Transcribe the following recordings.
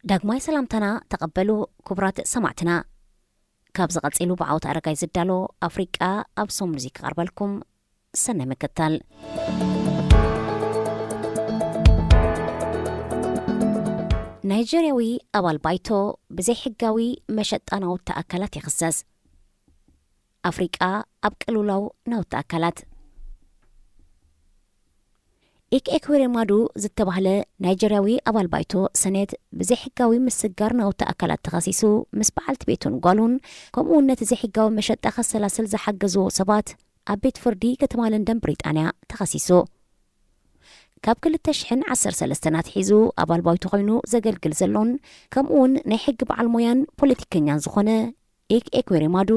ዳግማይ ሰላምታና ተቐበሉ ክቡራት ሰማዕትና። ካብ ዝቐጺሉ ብዓወት ኣረጋይ ዝዳሎ ኣፍሪቃ ኣብ ሰሙን እዚ ክቐርበልኩም ሰናይ ምክታል። ናይጀርያዊ ኣባል ባይቶ ብዘይሕጋዊ መሸጣ ናውቲ ኣካላት ይኽሰስ። ኣፍሪቃ ኣብ ቅልውላው ናውቲ ኣካላት። ኢክ ኤክዌሬማዱ ዝተባህለ ናይጀርያዊ ኣባል ባይቶ ሰኔት ብዘይሕጋዊ ምስጋር ናውቲ ኣካላት ተኸሲሱ፣ ምስ በዓልቲ ቤቱን ጓሉን፣ ከምኡ እውን ነቲ ዘይሕጋዊ መሸጣ ከሰላስል ዝሓገዝዎ ሰባት ኣብ ቤት ፍርዲ ከተማ ለንደን ብሪጣንያ ተኸሲሱ። ካብ ክልተ ሽሕን ዓሰርተ ሰለስተን ኣትሒዙ ኣባል ባይቶ ኮይኑ ዘገልግል ዘሎን ከምኡ እውን ናይ ሕጊ በዓል ሞያን ፖለቲከኛን ዝኾነ ኢክ ኤክዌሬማዱ፣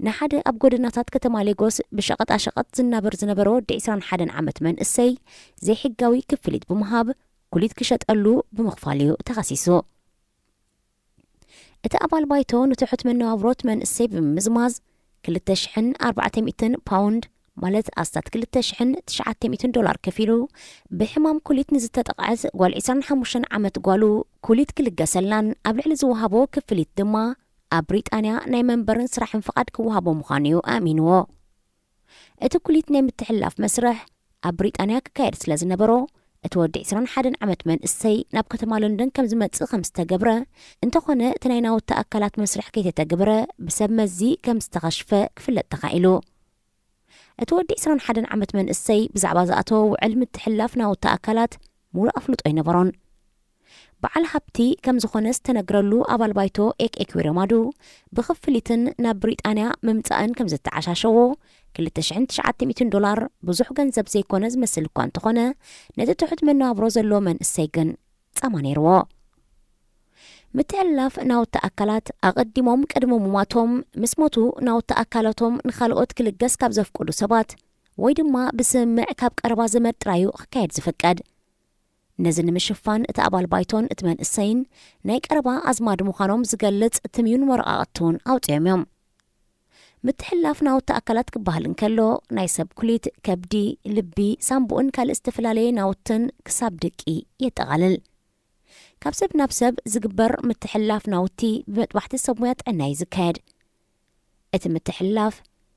ንሓደ ኣብ ጎደናታት ከተማ ሌጎስ ብሸቐጣሸቐጥ ዝናበር ዝነበረ ወዲ ዕስራን ሓደን ዓመት መንእሰይ ዘይሕጋዊ ክፍሊት ብምሃብ ኩሊት ክሸጠሉ ብምኽፋል እዩ ተኸሲሱ። እቲ ኣባል ባይቶ ንትሑት መነባብሮት መንእሰይ ብምምዝማዝ ክልተ ሽሕን ኣርባዕተ ሚእትን ፓውንድ፣ ማለት ኣስታት ክልተ ሽሕን ትሽዓተ ሚእትን ዶላር ከፊሉ፣ ብሕማም ኩሊት ንዝተጠቕዐት ጓል ዕስራን ሓሙሽተን ዓመት ጓሉ ኩሊት ክልገሰላን ኣብ ልዕሊ ዝወሃቦ ክፍሊት ድማ ኣብ ብሪጣንያ ናይ መንበርን ስራሕን ፍቓድ ክወሃቦ ምዃኑ እዩ ኣእሚንዎ። እቲ ኩሊት ናይ ምትሕልላፍ መስርሕ ኣብ ብሪጣንያ ክካየድ ስለ ዝነበሮ፣ እቲ ወዲ ዕስራን ሓደን ዓመት መንእሰይ ናብ ከተማ ለንደን ከም ዝመጽእ ከም ዝተገብረ፣ እንተኾነ እቲ ናይ ናውቲ ኣካላት መስርሕ ከይተተግበረ ብሰብ መዚ ከም ዝተኸሽፈ ክፍለጥ ተኻኢሉ። እቲ ወዲ ዕስራን ሓደን ዓመት መንእሰይ ብዛዕባ ዝኣተወ ውዕል ምትሕልላፍ ናውቲ ኣካላት ሙሉእ ኣፍልጦ ኣይነበሮን። በዓል ሃብቲ ከም ዝኾነ ዝተነግረሉ ኣባል ባይቶ ኤክ ኤክዊረማዱ፣ ብኽፍሊትን ናብ ብሪጣንያ ምምጻእን ከም ዝተዓሻሸዎ፣ ክልተ ሽሕን ትሽዓተ ሚእትን ዶላር ብዙሕ ገንዘብ ዘይኮነ ዝመስል እኳ እንተኾነ፣ ነቲ ትሑት መነባብሮ ዘለዎ መንእሰይ ግን ጻማ ነይርዎ። ምትሕልላፍ ናውቲ ኣካላት ኣቐዲሞም ቅድሚ ሙማቶም፣ ምስ ሞቱ ናውቲ ኣካላቶም ንኻልኦት ክልገስ ካብ ዘፍቅዱ ሰባት ወይ ድማ ብስምምዕ ካብ ቀረባ ዘመድ ጥራዩ ክካየድ ዝፍቀድ። ነዚ ንምሽፋን እቲ ኣባል ባይቶን እቲ መንእሰይን ናይ ቀረባ ኣዝማድ ምዃኖም ዝገልጽ ትምዩን ወረቓቕቲ እውን ኣውጺኦም እዮም። ምትሕልላፍ ናውቲ ኣካላት ክበሃል እንከሎ፣ ናይ ሰብ ኩሊት፣ ከብዲ፣ ልቢ፣ ሳምቡእን ካልእ ዝተፈላለየ ናውትን ክሳብ ድቂ የጠቓልል። ካብ ሰብ ናብ ሰብ ዝግበር ምትሕልላፍ ናውቲ ብመጥባሕቲ ሰብ ሞያ ጥዕና እዩ ዝካየድ። እቲ ምትሕልላፍ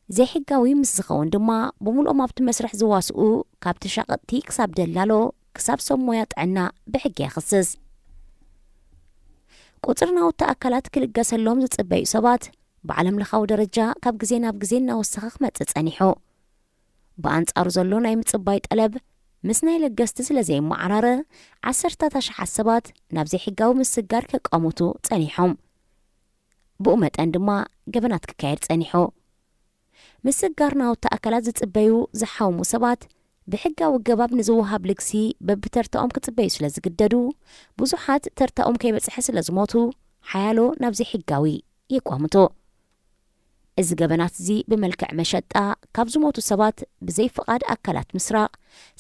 ዘይሕጋዊ ምስ ዝኸውን ድማ፣ ብምሉኦም ኣብቲ መስርሕ ዝዋስኡ፣ ካብቲ ሸቐጥቲ ክሳብ ደላሎ፣ ክሳብ ሰብ ሞያ ጥዕና ብሕጊ የኽስስ። ቁጽሪ ናውቲ ኣካላት ክልገሰሎም ዝጽበዩ ሰባት ብዓለም ለኻዊ ደረጃ ካብ ግዜ ናብ ግዜ እናወሰኸ ክመጽእ ጸኒሑ። ብኣንጻሩ ዘሎ ናይ ምጽባይ ጠለብ ምስ ናይ ለገስቲ ስለ ዘይመዓራረ፣ ዓሰርታት ኣሽሓት ሰባት ናብ ዘይሕጋዊ ምስጋር ከቃምቱ ጸኒሖም። ብኡ መጠን ድማ ገበናት ክካየድ ጸኒሑ። ምስጋር ናውቲ ኣካላት ዝጽበዩ ዝሓወሙ ሰባት ብሕጋዊ ኣገባብ ንዝወሃብ ልግሲ በብተርታኦም ክጽበዩ ስለ ዝግደዱ፣ ብዙሓት ተርታኦም ከይበጽሐ ስለ ዝሞቱ፣ ሓያሎ ናብ ዘይሕጋዊ የቋምቱ። እዚ ገበናት እዚ ብመልክዕ መሸጣ፣ ካብ ዝሞቱ ሰባት ብዘይ ፍቓድ ኣካላት ምስራቕ፣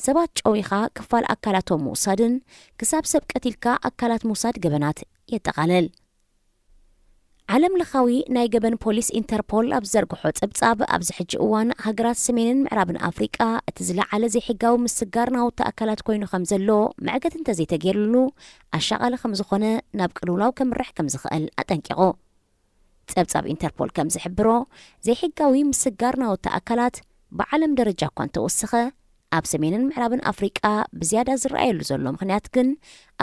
ሰባት ጨዊኻ ክፋል ኣካላቶም ምውሳድን ክሳብ ሰብ ቀቲልካ ኣካላት ምውሳድ ገበናት የጠቓልል። ዓለም ለኻዊ ናይ ገበን ፖሊስ ኢንተርፖል ኣብ ዝዘርግሖ ጸብጻብ፣ ኣብዚ ሕጂ እዋን ሃገራት ሰሜንን ምዕራብን ኣፍሪቃ እቲ ዝለዓለ ዘይሕጋዊ ምስጋር ናውቲ ኣካላት ኮይኑ ከም ዘሎ፣ መዕገቲ እንተዘይተገይርሉ ኣሻቓሊ ከም ዝኾነ፣ ናብ ቅልውላው ከምርሕ ከም ዝኽእል ኣጠንቂቑ። ጸብጻብ ኢንተርፖል ከም ዝሕብሮ፣ ዘይሕጋዊ ምስጋር ናውቲ ኣካላት ብዓለም ደረጃ እኳ እንተወሰኸ፣ ኣብ ሰሜንን ምዕራብን ኣፍሪቃ ብዝያዳ ዝረኣየሉ ዘሎ ምኽንያት ግን፣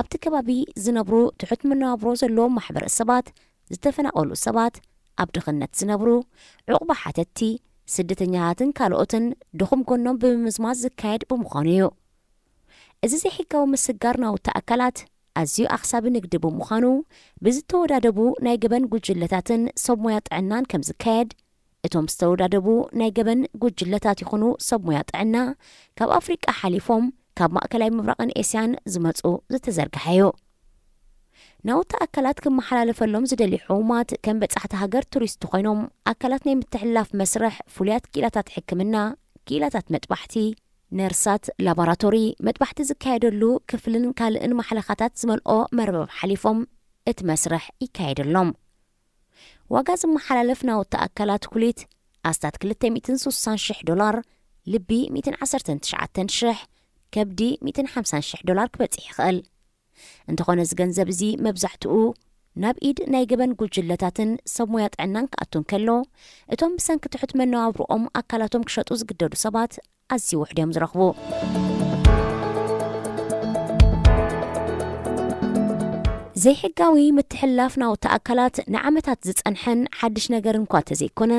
ኣብቲ ከባቢ ዝነብሩ ትሑት መነባብሮ ዘለዎም ማሕበረሰባት፣ ዝተፈናቐሉ ሰባት፣ ኣብ ድኽነት ዝነብሩ፣ ዕቑባ ሓተትቲ፣ ስደተኛታትን ካልኦትን ድኹም ጎኖም ብምምዝማዝ ዝካየድ ብምዃኑ እዩ። እዚ ዘይሕጋዊ ምስጋር ናውቲ ኣካላት ኣዝዩ ኣኽሳቢ ንግዲ ብምዃኑ፣ ብዝተወዳደቡ ናይ ገበን ጉጅለታትን ሰብ ሞያ ጥዕናን ከም ዝካየድ፣ እቶም ዝተወዳደቡ ናይ ገበን ጉጅለታት ይኹኑ ሰብ ሞያ ጥዕና፣ ካብ ኣፍሪቃ ሓሊፎም ካብ ማእከላይ ምብራቕን ኤስያን ዝመጹ ዝተዘርግሐ እዩ። ናውቲ ኣካላት ክመሓላለፈሎም ዝደልዩ ሕሙማት ከም በጻሕቲ ሃገር ቱሪስት ኮይኖም፣ ኣካላት ናይ ምትሕልላፍ መስርሕ፣ ፍሉያት ክኢላታት ሕክምና፣ ክኢላታት መጥባሕቲ፣ ነርሳት፣ ላቦራቶሪ፣ መጥባሕቲ ዝካየደሉ ክፍልን ካልእን ማሕለኻታት ዝመልኦ መርበብ ሓሊፎም እቲ መስርሕ ይካየደሎም። ዋጋ ዝመሓላለፍ ናውቲ ኣካላት ኩሊት ኣስታት ክልተ ሚእትን ስሳን ሽሕ ዶላር፣ ልቢ ሚእትን ዓሰርተን ትሽዓተን ሽሕ፣ ከብዲ ሚእትን ሓምሳን ሽሕ ዶላር ክበጽሕ ይኽእል። እንተኾነ፣ እዚ ገንዘብ እዚ መብዛሕትኡ ናብ ኢድ ናይ ገበን ጉጅለታትን ሰብ ሞያ ጥዕናን ክኣቱ እንከሎ፣ እቶም ብሰንኪ ትሑት መነባብሮኦም ኣካላቶም ክሸጡ ዝግደዱ ሰባት ኣዝዩ ውሕድ እዮም ዝረኽቡ። ዘይሕጋዊ ምትሕልላፍ ናውቲ ኣካላት ንዓመታት ዝጸንሐን ሓድሽ ነገር እንኳ ተዘይኮነ፣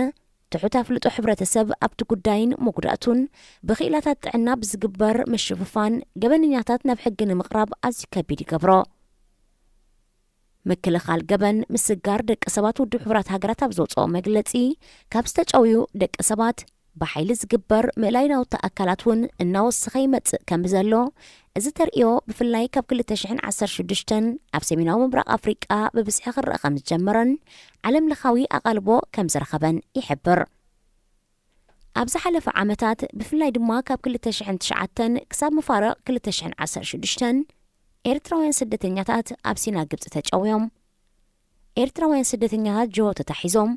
ትሑት ኣፍልጦ ሕብረተሰብ ኣብቲ ጉዳይን መጉዳእቱን ብክኢላታት ጥዕና ብዝግበር ምሽፍፋን ገበነኛታት ናብ ሕጊ ንምቕራብ ኣዝዩ ከቢድ ይገብሮ። ምክልኻል ገበን ምስጋር ደቂ ሰባት ውድብ ሕቡራት ሃገራት ኣብ ዘውፅኦ መግለፂ፣ ካብ ዝተጨውዩ ደቂ ሰባት ብሓይሊ ዝግበር ምእላይ ናውቲ ኣካላት እውን እናወሰኸ ይመፅእ ከም ዘሎ፣ እዚ ተርእዮ ብፍላይ ካብ ክልተ ሽሕን ዓሰርተ ሽዱሽተን ኣብ ሰሜናዊ ምብራቕ ኣፍሪቃ ብብዝሒ ክረአ ከም ዝጀመረን ዓለም ለኻዊ ኣቓልቦ ከም ዝረኸበን ይሕብር። ኣብ ዝሓለፈ ዓመታት፣ ብፍላይ ድማ ካብ ክልተ ሽሕን ትሽዓተን ክሳብ መፋርቕ ክልተ ሽሕን ዓሰርተ ሽዱሽተን፣ ኤርትራውያን ስደተኛታት ኣብ ሲና ግብጺ ተጨውዮም። ኤርትራውያን ስደተኛታት ጅሆ ተታሒዞም፣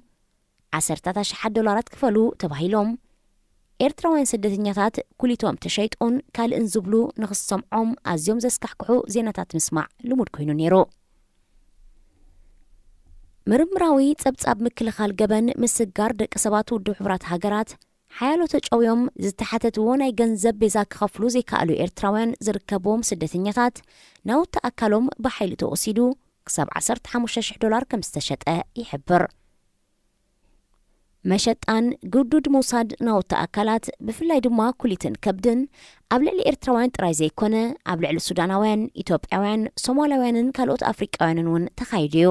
ዓሰርታት ኣሽሓት ዶላራት ክፈሉ ተባሂሎም። ኤርትራውያን ስደተኛታት ኩሊቶም ተሸይጦን ካልእን ዝብሉ ንኽሰምዖም ኣዝዮም ዘስካሕክሑ ዜናታት ምስማዕ ልሙድ ኮይኑ ነይሩ። ምርምራዊ ጸብጻብ ምክልኻል ገበን ምስጋር ደቂ ሰባት ውድብ ሕቡራት ሃገራት፣ ሓያሎ ተጨውዮም ዝተሓተትዎ ናይ ገንዘብ ቤዛ ክኸፍሉ ዘይከኣሉ ኤርትራውያን ዝርከብዎም ስደተኛታት፣ ናውቲ ኣካሎም ብሓይሊ ተወሲዱ ክሳብ ዓሰርተ ሓሙሽተ ሽሕ ዶላር ከም ዝተሸጠ ይሕብር። መሸጣን ግዱድ ምውሳድ ናውቲ ኣካላት፣ ብፍላይ ድማ ኩሊትን ከብድን፣ ኣብ ልዕሊ ኤርትራውያን ጥራይ ዘይኮነ፣ ኣብ ልዕሊ ሱዳናውያን፣ ኢትዮጵያውያን፣ ሶማላውያንን ካልኦት ኣፍሪቃውያንን እውን ተኻይዱ እዩ።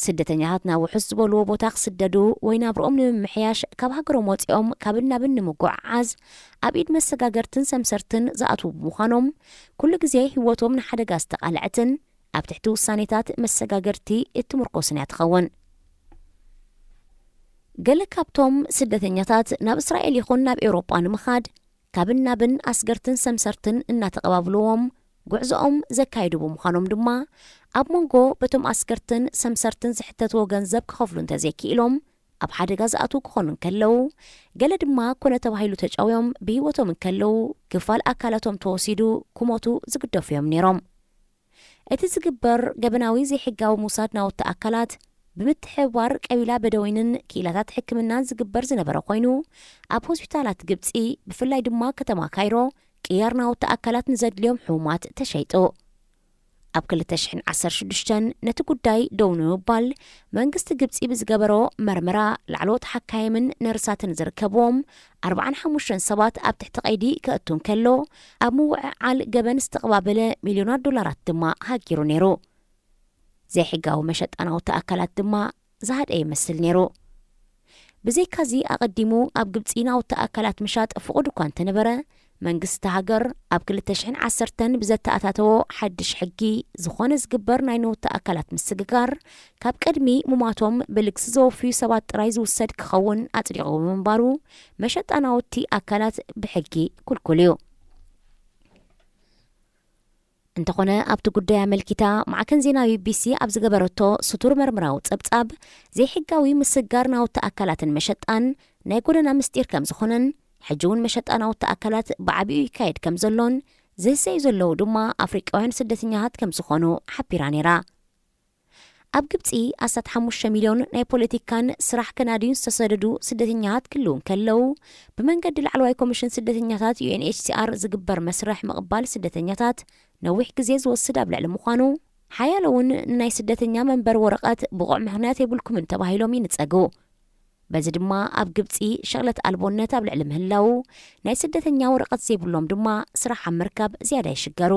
ስደተኛታት ናብ ውሑስ ዝበልዎ ቦታ ክስደዱ ወይ ናብርኦም ንምምሕያሽ ካብ ሃገሮም ወጺኦም ካብን ናብን ንምጉዕዓዝ ኣብ ኢድ መሰጋገርትን ሰምሰርትን ዝኣትዉ ብምዃኖም፣ ኩሉ ግዜ ህይወቶም ንሓደጋ ዝተቓልዐትን ኣብ ትሕቲ ውሳኔታት መሰጋገርቲ እትምርኮስን እያ ትኸውን። ገለ ካብቶም ስደተኛታት ናብ እስራኤል ይኹን ናብ ኤውሮጳ ንምኻድ ካብን ናብን ኣስገርትን ሰምሰርትን እናተቐባብልዎም ጉዕዞኦም ዘካየዱ ብምዃኖም ድማ፣ ኣብ መንጎ በቶም ኣስገርትን ሰምሰርትን ዝሕተትዎ ገንዘብ ክኸፍሉ እንተዘይክኢሎም፣ ኣብ ሓደጋ ዝኣትዉ ክኾኑ እንከለዉ፣ ገለ ድማ ኮነ ተባሂሉ ተጨውዮም ብህይወቶም እንከለዉ፣ ክፋል ኣካላቶም ተወሲዱ ክሞቱ ዝግደፉ እዮም ነይሮም። እቲ ዝግበር ገበናዊ ዘይሕጋዊ ምውሳድ ናውቲ ኣካላት፣ ብምትሕብባር ቀቢላ በደዊንን ክኢላታት ሕክምናን ዝግበር ዝነበረ ኮይኑ፣ ኣብ ሆስፒታላት ግብጺ፣ ብፍላይ ድማ ከተማ ካይሮ፣ ቅያር ናውቲ ኣካላት ንዘድልዮም ሕሙማት ተሸይጡ። ኣብ ክልተ ሽሕን ዓሰርተ ሽዱሽተን ነቲ ጉዳይ ደው ንምባል፣ መንግስቲ ግብጺ ብዝገበሮ መርመራ፣ ላዕለዎት ሓካይምን ነርሳትን ዝርከብዎም ኣርባዓን ሓሙሽተን ሰባት ኣብ ትሕቲ ቀይዲ ከእቱ እንከሎ፣ ኣብ ምውዕዓል ገበን ዝተቐባበለ ሚልዮናት ዶላራት ድማ ሃጊሩ ነይሩ። ዘይሕጋዊ መሸጣ ናውቲ ኣካላት ድማ ዝሃደ ይመስል ነይሩ። ብዘይካዚ፣ ኣቐዲሙ ኣብ ግብጺ ናውቲ ኣካላት ምሻጥ ፍቑድ እኳ እንተነበረ፣ መንግስቲ እታ ሃገር ኣብ ክልተ ሽሕን ዓሰርተን ብዘተኣታተዎ ሓድሽ ሕጊ፣ ዝኾነ ዝግበር ናይ ናውቲ ኣካላት ምስግጋር፣ ካብ ቅድሚ ሙማቶም ብልግሲ ዘወፍዩ ሰባት ጥራይ ዝውሰድ ክኸውን ኣጽዲቑ ብምንባሩ፣ መሸጣ ናውቲ ኣካላት ብሕጊ ክልኩል እዩ። እንተኾነ፣ ኣብቲ ጉዳይ ኣመልኪታ ማዕከን ዜና ቢቢሲ ኣብ ዝገበረቶ ስቱር መርምራዊ ጸብጻብ፣ ዘይሕጋዊ ምስጋር ናውቲ ኣካላትን መሸጣን ናይ ጎደና ምስጢር ከም ዝኾነን፣ ሕጂ እውን መሸጣ ናውቲ ኣካላት ብዓቢኡ ይካየድ ከም ዘሎን፣ ዝህሰዩ ዘለዉ ድማ ኣፍሪቃውያን ስደተኛታት ከም ዝኾኑ ሓቢራ ነይራ። ኣብ ግብጺ፣ ኣስታት ሓሙሽተ ሚልዮን ናይ ፖለቲካን ስራሕ ከናድዩን ዝተሰደዱ ስደተኛታት ክህልዉ እንከለዉ፣ ብመንገዲ ላዕለዋይ ኮሚሽን ስደተኛታት፣ ዩ ኤን ኤች ሲ ኣር፣ ዝግበር መስርሕ ምቕባል ስደተኛታት ነዊሕ ግዜ ዝወስድ ኣብ ልዕሊ ምዃኑ፣ ሓያሎ እውን ንናይ ስደተኛ መንበሪ ወረቐት ብቑዕ ምኽንያት የብልኩምን ተባሂሎም ይንጸጉ። በዚ ድማ ኣብ ግብጺ ሸቕለት ኣልቦነት ኣብ ልዕሊ ምህላዉ፣ ናይ ስደተኛ ወረቐት ዘይብሎም ድማ ስራሕ ኣብ ምርካብ ዝያዳ ይሽገሩ።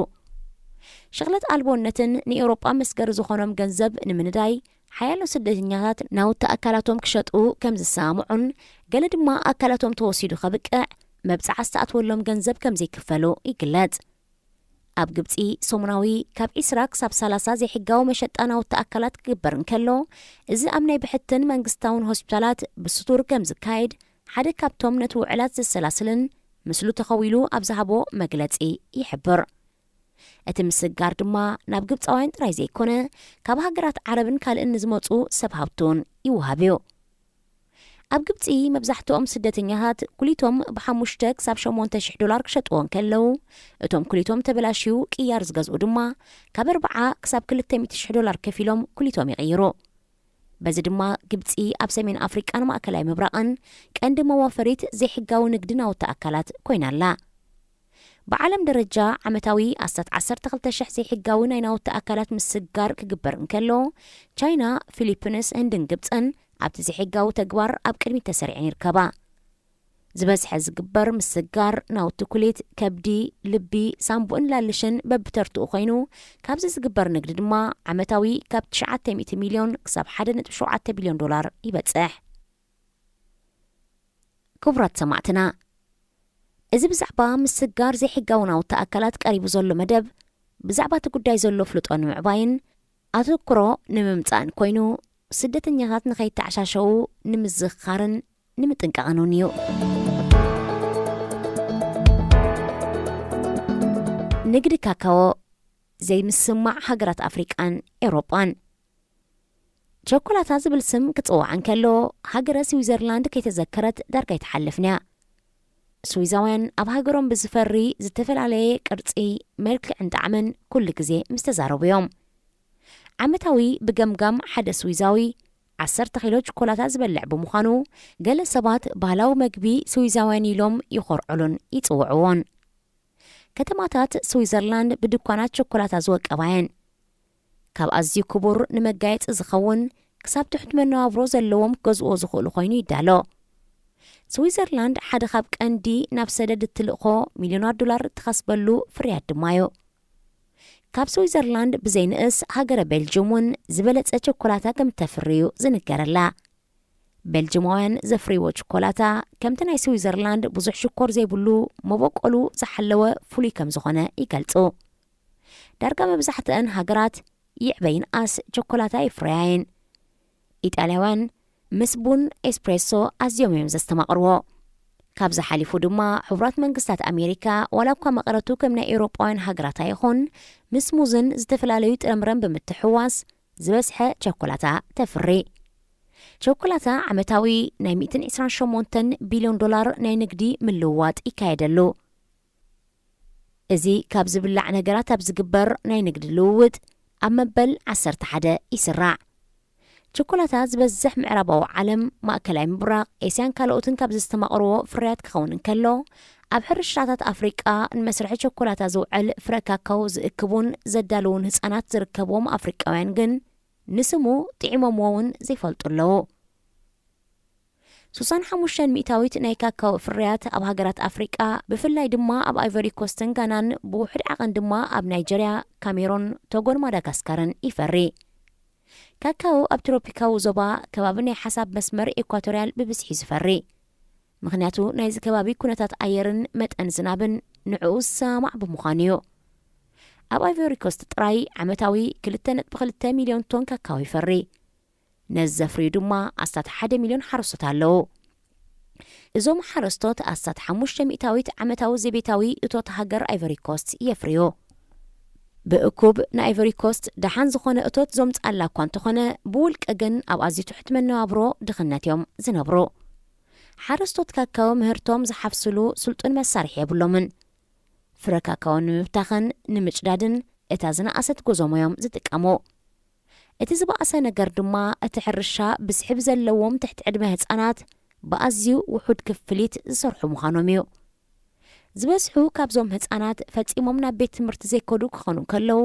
ሸቕለት ኣልቦነትን ንኤውሮጳ መስገሪ ዝኾኖም ገንዘብ ንምንዳይ፣ ሓያሎ ስደተኛታት ናውቲ ኣካላቶም ክሸጡ ከም ዝሰማምዑን፣ ገለ ድማ ኣካላቶም ተወሲዱ ከብቅዕ መብጽዓ ዝተኣትወሎም ገንዘብ ከም ዘይክፈሉ ይግለጽ። ኣብ ግብጺ፣ ሰሙናዊ ካብ ዒስራ ክሳብ ሰላሳ ዘይሕጋዊ መሸጣ ናውቲ ኣካላት ክግበር እንከሎ፣ እዚ ኣብ ናይ ብሕትን መንግስታውን ሆስፒታላት ብስቱር ከም ዝካየድ ሓደ ካብቶም ነቲ ውዕላት ዘሰላስልን ምስሉ ተኸዊሉ ኣብ ዝሃቦ መግለጺ ይሕብር። እቲ ምስጋር ድማ ናብ ግብጻውያን ጥራይ ዘይኮነ፣ ካብ ሃገራት ዓረብን ካልእን ንዝመጹ ሰብ ሃብቲ እውን ይወሃብ እዩ። ኣብ ግብጺ መብዛሕትኦም ስደተኛታት ኩሊቶም ብሓሙሽተ ክሳብ ሸሞንተ ሽሕ ዶላር ክሸጥዎ እንከለዉ፣ እቶም ኩሊቶም ተበላሽዩ ቅያር ዝገዝኡ ድማ ካብ ኣርብዓ ክሳብ ክልተ ሚእቲ ሽሕ ዶላር ከፊሎም ኩሊቶም ይቕይሩ። በዚ ድማ ግብጺ ኣብ ሰሜን ኣፍሪቃን ማእከላይ ምብራቕን ቀንዲ መዋፈሪት ዘይሕጋዊ ንግዲ ናውቲ ኣካላት ኮይና ኣላ። ብዓለም ደረጃ ዓመታዊ ኣስታት ዓሰርተ ክልተ ሽሕ ዘይሕጋዊ ናይ ናውቲ ኣካላት ምስጋር ክግበር እንከሎ፣ ቻይና፣ ፊሊፒንስ፣ ህንድን ግብጽን ኣብቲ ዘይሕጋዊ ተግባር ኣብ ቅድሚት ተሰሪዐን ይርከባ። ዝበዝሐ ዝግበር ምስጋር ናውቲ ኩሊት፣ ከብዲ፣ ልቢ፣ ሳምቡእን ላልሽን በብተርትኡ ኮይኑ፣ ካብዚ ዝግበር ንግዲ ድማ ዓመታዊ ካብ ትሽዓተ ሚእቲ ሚልዮን ክሳብ ሓደ ነጥቢ ሸውዓተ ቢልዮን ዶላር ይበጽሕ። ክቡራት ሰማዕትና፣ እዚ ብዛዕባ ምስጋር ዘይሕጋዊ ናውቲ ኣካላት ቀሪቡ ዘሎ መደብ፣ ብዛዕባ እቲ ጉዳይ ዘሎ ፍልጦ ንምዕባይን ኣተኩሮ ንምምጻእን ኮይኑ፣ ስደተኛታት ንኸይተዓሻሸዉ ንምዝኽኻርን ንምጥንቃቕን እውን እዩ። ንግዲ ካካዎ ዘይምስማዕ ሃገራት ኣፍሪቃን ኤውሮጳን። ቸኮላታ ዝብል ስም ክጽዋዕ እንከሎ፣ ሃገረ ስዊዘርላንድ ከይተዘከረት ዳርጋ ኣይትሓልፍን እያ። ስዊዛውያን ኣብ ሃገሮም ብዝፈሪ ዝተፈላለየ ቅርጺ፣ መልክዕን ጣዕምን ኩሉ ግዜ ምስ ተዛረቡ እዮም። ዓመታዊ ብገምጋም ሓደ ስዊዛዊ ዓሰርተ ኪሎ ቸኮላታ ዝበልዕ ብምዃኑ፣ ገለ ሰባት ባህላዊ መግቢ ስዊዛውያን ኢሎም ይኾርዑሉን ይጽውዕዎን። ከተማታት ስዊዘርላንድ ብድኳናት ቸኮላታ ዝወቀባ እየን። ካብ ኣዝዩ ክቡር ንመጋየጺ ዝኸውን ክሳብ ትሑት መነባብሮ ዘለዎም ክገዝእዎ ዝኽእሉ ኮይኑ ይዳሎ። ስዊዘርላንድ ሓደ ካብ ቀንዲ ናብ ሰደድ እትልእኾ ሚልዮናት ዶላር እትኸስበሉ ፍርያት ድማ እዩ። ካብ ስዊዘርላንድ ብዘይንእስ ሃገረ ቤልጅም እውን ዝበለጸ ቸኮላታ ከም እተፍሪ እዩ ዝንገረላ። ቤልጅማውያን ዘፍርይዎ ቸኮላታ ከምቲ ናይ ስዊዘርላንድ ብዙሕ ሽኮር ዘይብሉ መበቆሉ ዝሓለወ ፍሉይ ከም ዝኾነ ይገልጹ። ዳርጋ መብዛሕትአን ሃገራት ይዕበይን ኣስ ቸኮላታ የፍርያ እየን። ኢጣልያውያን ምስ ቡን ኤስፕሬሶ ኣዝዮም እዮም ዘስተማቕርዎ። ካብዚ ሓሊፉ ድማ ሕቡራት መንግስታት ኣሜሪካ ዋላ እኳ መቐረቱ ከም ናይ ኤውሮጳውያን ሃገራት ኣይኹን፣ ምስ ሙዝን ዝተፈላለዩ ጥረምረን ብምትሕዋስ ዝበዝሐ ቸኮላታ ተፍሪ። ቸኮላታ ዓመታዊ ናይ ሚእትን ዕስራን ሸሞንተን ቢልዮን ዶላር ናይ ንግዲ ምልውዋጥ ይካየደሉ። እዚ ካብ ዝብላዕ ነገራት ኣብ ዝግበር ናይ ንግዲ ልውውጥ ኣብ መበል ዓሰርተ ሓደ ይስራዕ። ቸኮላታ ዝበዝሕ ምዕራባዊ ዓለም፣ ማእከላይ ምብራቕ፣ ኤስያን ካልኦትን ካብ ዘስተማቕርዎ ፍርያት ክኸውን እንከሎ፣ ኣብ ሕርሻታት ኣፍሪቃ ንመስርሒ ቸኮላታ ዝውዕል ፍረ ካካዎ ዝእክቡን ዘዳልዉን ህጻናት ዝርከብዎም ኣፍሪቃውያን ግን ንስሙ ጥዒሞምዎ እውን ዘይፈልጡ ኣለዉ። ሱሳን ሓሙሽተ ሚእታዊት ናይ ካካዎ ፍርያት ኣብ ሃገራት ኣፍሪቃ፣ ብፍላይ ድማ ኣብ ኣይቨሪ ኮስትን ጋናን፣ ብውሑድ ዓቐን ድማ ኣብ ናይጀርያ፣ ካሜሮን፣ ቶጎን ማዳጋስካርን ይፈሪ። ካካዎ ኣብ ትሮፒካዊ ዞባ ከባቢ ናይ ሓሳብ መስመር ኤኳቶርያል ብብዝሒ ዝፈሪ። ምኽንያቱ ናይዚ ከባቢ ኩነታት ኣየርን መጠን ዝናብን ንዕኡ ዝሰማማዕ ብምዃኑ እዩ። ኣብ ኣይቨሪ ኮስት ጥራይ ዓመታዊ ክልተ ነጥቢ ክልተ ሚልዮን ቶን ካካዎ ይፈሪ። ነዚ ዘፍርዩ ድማ ኣስታት ሓደ ሚልዮን ሓረስቶት ኣለዉ። እዞም ሓረስቶት ኣስታት ሓሙሽተ ሚእታዊት ዓመታዊ ዘቤታዊ እቶት ሃገር ኣይቨሪ ኮስት የፍርዩ። ብእኩብ ንኣይቨሪ ኮስት ደሓን ዝኾነ እቶት ዘምጽኣላ እኳ እንተኾነ፣ ብውልቂ ግን ኣብ ኣዝዩ ትሑት መነባብሮ ድኽነት እዮም ዝነብሩ። ሓረስቶት ካካዎ ምህርቶም ዝሓፍስሉ ስልጡን መሳርሒ የብሎምን። ፍረ ካካዎ ንምብታኽን ንምጭዳድን እታ ዝነኣሰት ጎዞም እዮም ዝጥቀሙ። እቲ ዝበኣሰ ነገር ድማ እቲ ሕርሻ ብዝሒ ብዘለዎም ትሕቲ ዕድመ ህጻናት ብኣዝዩ ውሑድ ክፍሊት ዝሰርሑ ምዃኖም እዩ። ዝበዝሑ ካብዞም ህጻናት ፈጺሞም ናብ ቤት ትምህርቲ ዘይከዱ ክኾኑ እንከለዉ፣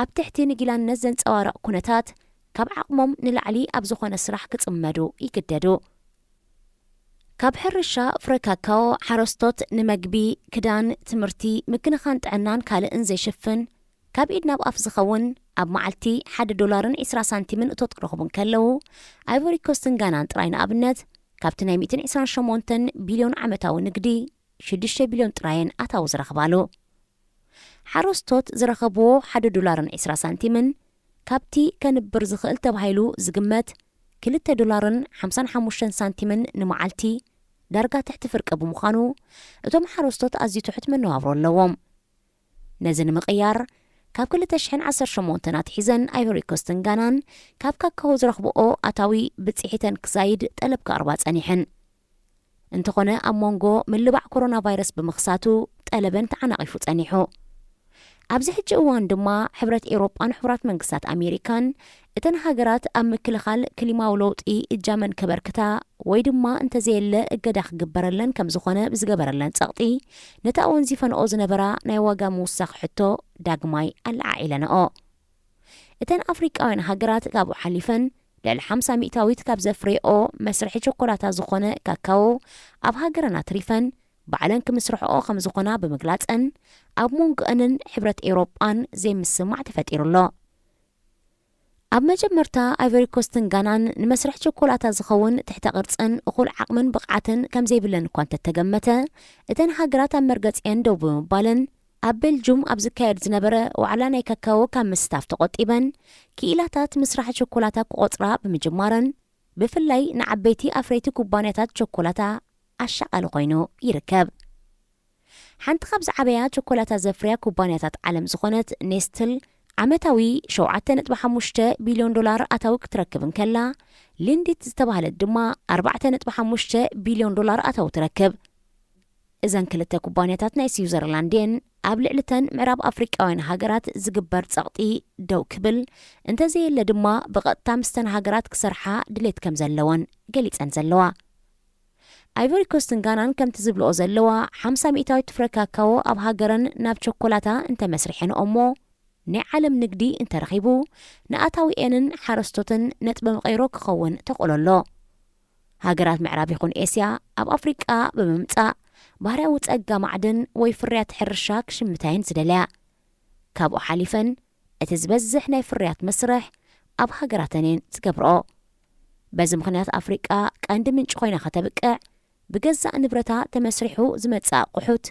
ኣብ ትሕቲ ንጊላነት ዘንጸባርቕ ኩነታት ካብ ዓቕሞም ንላዕሊ ኣብ ዝኾነ ስራሕ ክጽመዱ ይግደዱ። ካብ ሕርሻ ፍረ ካካዎ ሓረስቶት ንመግቢ፣ ክዳን፣ ትምህርቲ፣ ምክንኻን ጥዕናን ካልእን ዘይሽፍን፣ ካብ ኢድ ናብ ኣፍ ዝኸውን ኣብ መዓልቲ ሓደ ዶላርን ዕስራ ሳንቲምን እቶት ክረኽቡ እንከለዉ፣ ኣይቮሪ ኮስትን ጋናን ጥራይ ንኣብነት ካብቲ ናይ ሚእትን ዕስራን ሸሞንተን ቢልዮን ዓመታዊ ንግዲ ሽዱሽተ ቢልዮን ጥራየን ኣታዊ ዝረኽባሉ። ሓረስቶት ዝረኸብዎ ሓደ ዶላርን ዕስራ ሳንቲምን ካብቲ ከንብር ዝኽእል ተባሂሉ ዝግመት ክልተ ዶላርን ሓምሳን ሓሙሽተን ሳንቲምን ንመዓልቲ ዳርጋ ትሕቲ ፍርቂ ብምዃኑ፣ እቶም ሓረስቶት ኣዝዩ ትሑት መነባብሮ ኣለዎም። ነዚ ንምቕያር፣ ካብ ክልተ ሽሕን ዓሰርተ ሸሞንተን ኣትሒዘን ኣይቨሪ ኮስትን ጋናን ካብ ካካዎ ዝረኽብኦ ኣታዊ ብፅሒተን ክዛይድ ጠለብ ክቐርባ ጸኒሐን። እንተኾነ ኣብ መንጎ ምልባዕ ኮሮና ቫይረስ ብምኽሳቱ ጠለበን ተዓናቒፉ ጸኒሑ። ኣብዚ ሕጂ እዋን ድማ ሕብረት ኤውሮጳን ሕቡራት መንግስታት ኣሜሪካን እተን ሃገራት ኣብ ምክልኻል ክሊማዊ ለውጢ እጃመን ከበርክታ ወይ ድማ እንተዘየለ እገዳ ክግበረለን ከም ዝኾነ ብዝገበረለን ጸቕጢ ነቲ ኣወንዚፈንኦ ዝነበራ ናይ ዋጋ ምውሳኽ ሕቶ ዳግማይ ኣለዓዒለንኦ። እተን ኣፍሪቃውያን ሃገራት ካብኡ ሓሊፈን ልዕሊ ሓምሳ ሚእታዊት ካብ ዘፍርየኦ መስርሒ ቸኮላታ ዝኾነ ካካዎ ኣብ ሃገረን ኣትሪፈን ባዕለን ክምስርሕኦ ከም ዝኾና ብምግላጸን ኣብ መንጎአንን ሕብረት ኤውሮጳን ዘይምስማዕ ተፈጢሩ ኣሎ። ኣብ መጀመርታ ኣይቨሪ ኮስትን ጋናን ንመስርሕ ቸኮላታ ዝኸውን ትሕተ ቅርጽን እኹል ዓቕምን ብቕዓትን ከም ዘይብለን እኳ እንተተገመተ፣ እተን ሃገራት ኣብ መርገጺአን ደው ብምባለን ኣብ ቤልጁም ኣብ ዝካየድ ዝነበረ ዋዕላ ናይ ካካዎ ካብ ምስታፍ ተቖጢበን ክኢላታት ምስራሕ ቸኮላታ ክቖጽራ ብምጅማረን ብፍላይ ንዓበይቲ ኣፍረይቲ ኩባንያታት ቸኮላታ ኣሻቓሊ ኮይኑ ይርከብ። ሓንቲ ካብ ዝዓበያ ቸኮላታ ዘፍርያ ኩባንያታት ዓለም ዝኾነት ኔስትል ዓመታዊ ሸውዓተ ነጥቢ ሓሙሽተ ቢልዮን ዶላር ኣታዊ ክትረክብ እንከላ፣ ሊንዲት ዝተባህለት ድማ ኣርባዕተ ነጥቢ ሓሙሽተ ቢልዮን ዶላር ኣታዊ ትረክብ። እዘን ክልተ ኩባንያታት ናይ ስዊዘርላንድ እየን ኣብ ልዕሊተን ምዕራብ ኣፍሪቃውያን ሃገራት ዝግበር ጸቕጢ ደው ክብል፣ እንተዘየለ ድማ ብቐጥታ ምስተን ሃገራት ክሰርሓ ድሌት ከም ዘለወን ገሊጸን ዘለዋ። ኣይቨሪ ኮስትን ጋናን ከምቲ ዝብልኦ ዘለዋ ሓምሳ ሚእታዊት ፍረ ካካዎ ኣብ ሃገረን ናብ ቸኮላታ እንተመስሪሐንኦ እሞ ናይ ዓለም ንግዲ እንተረኺቡ ንኣታዊኤንን ሓረስቶትን ነጥበ መቐይሮ ክኸውን ተኽእሎ ኣሎ። ሃገራት ምዕራብ ይኹን ኤስያ ኣብ ኣፍሪቃ ብምምጻእ ባህርያዊ ጸጋ ማዕድን ወይ ፍርያት ሕርሻ ክሽምታየን ዝደለያ። ካብኡ ሓሊፈን እቲ ዝበዝሕ ናይ ፍርያት መስርሕ ኣብ ሃገራተን እየን ዝገብርኦ። በዚ ምኽንያት ኣፍሪቃ ቀንዲ ምንጪ ኮይና ከተብቅዕ ብገዛእ ንብረታ ተመስሪሑ ዝመጽእ ኣቑሑት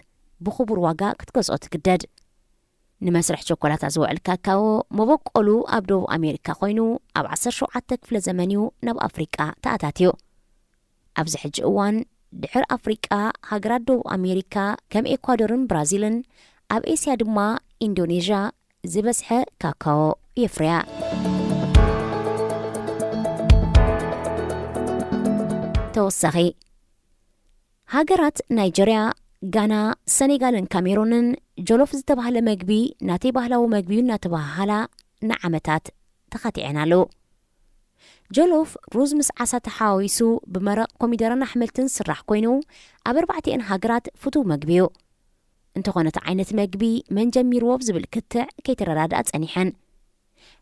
ብኽቡር ዋጋ ክትገዝኦ ትግደድ። ንመስርሕ ቸኮላታ ዝውዕል ካካዎ መበቆሉ ኣብ ደቡብ ኣሜሪካ ኮይኑ ኣብ ዓሰርተ ሸውዓተ ክፍለ ዘመን እዩ ናብ ኣፍሪቃ ተኣታትዩ። ኣብዚ ሕጂ እዋን ድሕር ኣፍሪቃ ሃገራት ደቡብ ኣሜሪካ ከም ኤኳዶርን ብራዚልን ኣብ ኤስያ ድማ ኢንዶኔዥያ ዝበዝሐ ካካዎ የፍርያ። ተወሳኺ ሃገራት ናይጀርያ፣ ጋና፣ ሰኔጋልን ካሜሩንን ጆሎፍ ዝተባህለ መግቢ ናተይ ባህላዊ መግቢ እዩ እናተባሃሃላ ንዓመታት ተኻቲዐን ኣለዉ። ጆሎፍ ሩዝ ምስ ዓሳ ተሓዋዊሱ ብመረቕ ኮሚደረን ኣሕምልትን ዝስራሕ ኮይኑ ኣብ ኣርባዕቲኤን ሃገራት ፍቱው መግቢ እዩ። እንተኾነ እቲ ዓይነት መግቢ መን ጀሚርዎ ብዝብል ክትዕ ከይተረዳድኣ ጸኒሐን።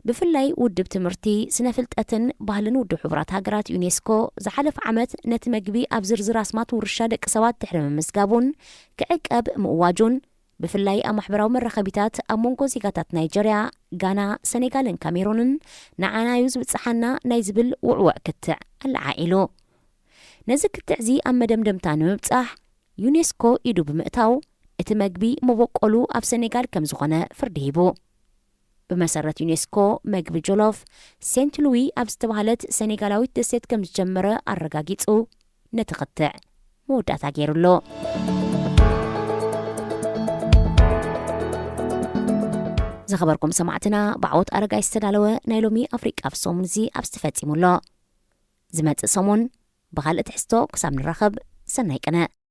ብፍላይ ውድብ ትምህርቲ፣ ስነ ፍልጠትን ባህልን ውድብ ሕቡራት ሃገራት ዩኔስኮ ዝሓለፈ ዓመት ነቲ መግቢ ኣብ ዝርዝር ኣስማት ውርሻ ደቂ ሰባት ድሕሪ ምምዝጋቡን ክዕቀብ ምእዋጁን ብፍላይ ኣብ ማሕበራዊ መራኸቢታት ኣብ መንጎ ዜጋታት ናይጀርያ፣ ጋና፣ ሰኔጋልን ካሜሩንን ንዓናዩ ዝብጽሓና ናይ ዝብል ውዕውዕ ክትዕ ኣለዓዒሉ። ነዚ ክትዕዚ ኣብ መደምደምታ ንምብጻሕ ዩኔስኮ ኢዱ ብምእታው እቲ መግቢ መበቆሉ ኣብ ሰኔጋል ከም ዝኾነ ፍርዲ ሂቡ። ብመሰረት ዩኔስኮ መግቢ ጆሎፍ ሴንት ሉዊ ኣብ ዝተባህለት ሰኔጋላዊት ደሴት ከም ዝጀመረ ኣረጋጊጹ ነቲ ክትዕ መወዳእታ ገይሩሎ። ዝኸበርኩም ሰማዕትና ብዓወት ኣረጋይ ዝተዳለወ ናይ ሎሚ ኣፍሪቃ ኣብ ሰሙን እዚ ኣብዚ ተፈጺሙ ኣሎ። ዝመጽእ ሰሙን ብኻልእ ትሕዝቶ ክሳብ ንራኸብ ሰናይ ቅነ።